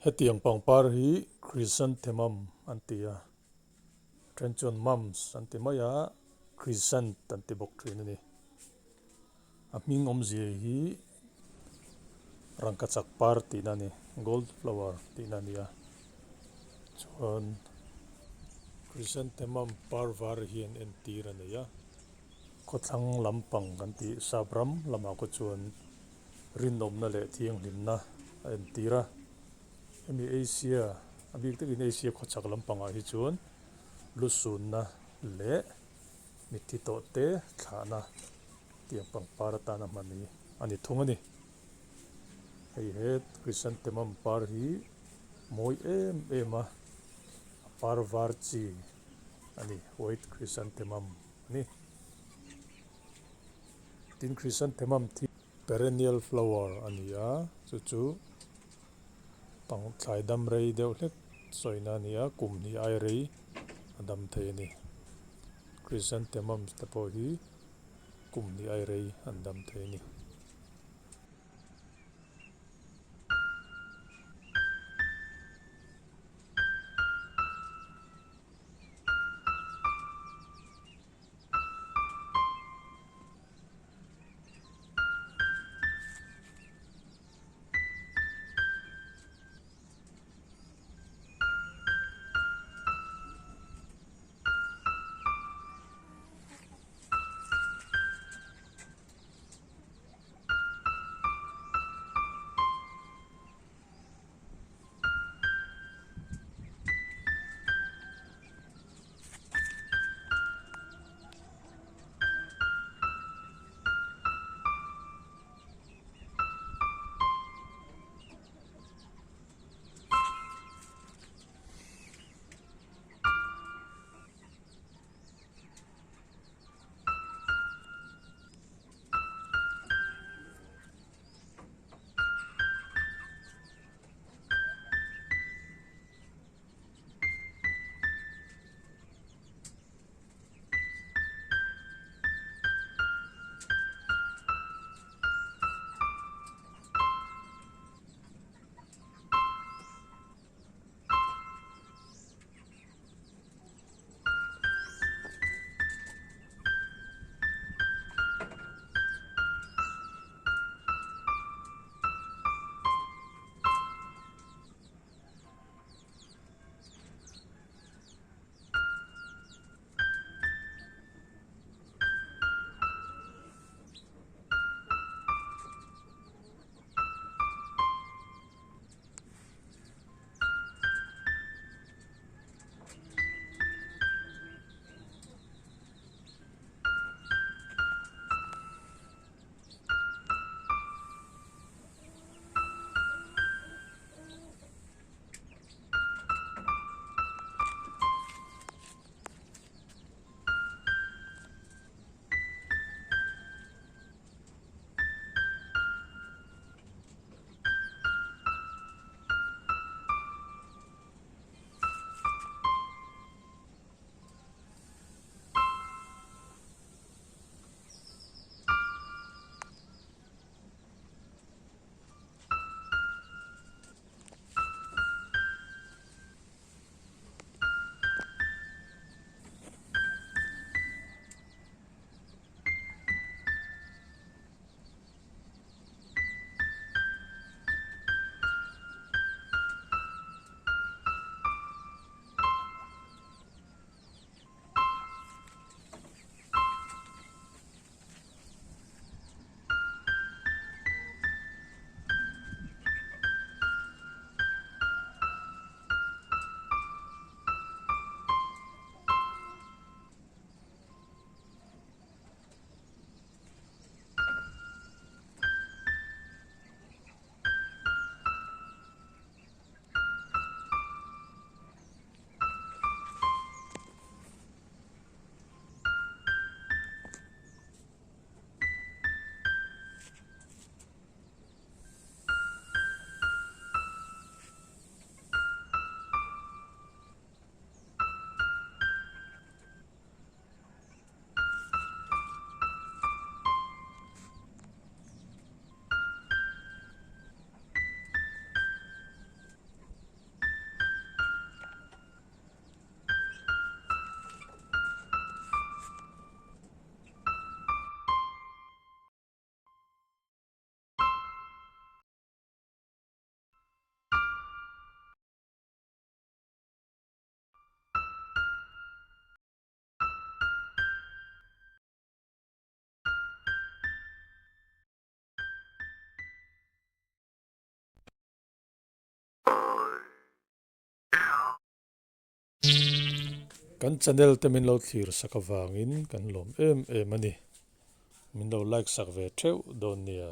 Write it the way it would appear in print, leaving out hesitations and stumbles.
Hetiang pangpar hi Chrysanthemum an ti a, then chuan mums an ti mai a, Chrysant an ti bawk thin a ni. A hming awmzia hi rangkachak par tihna a ni, gold flower tihna a ni a, chuan Chrysanthemum par var hian entir a nei a, khawthlang lampang kan tih sap ram lamah khaw chuan rinawmna leh thianghlimna a entir a, hemi Asia a bik takin Asia khawchhak lampangah hi chuan lusunna leh mitthi tawh te thlahna tiang pangpar atana hman hi a ni thung a ni. Hei he chrysanthemum par hi mawi em em a, a par var chi a ni, white chrysanthemum a ni. Tin chrysanthemum thi perennial flower a ni a, chu chu pang thlai dam rei deuh hlek sawina a ni a, kum hnih ai rei a dam thei a ni. Chrysanthemums te pawh hi kum hnih ai rei an dam thei a ni. Kan channel te min lo thlir sak avangin kan lawm em em a ni. Min lo like sak ve theuh dawn nia.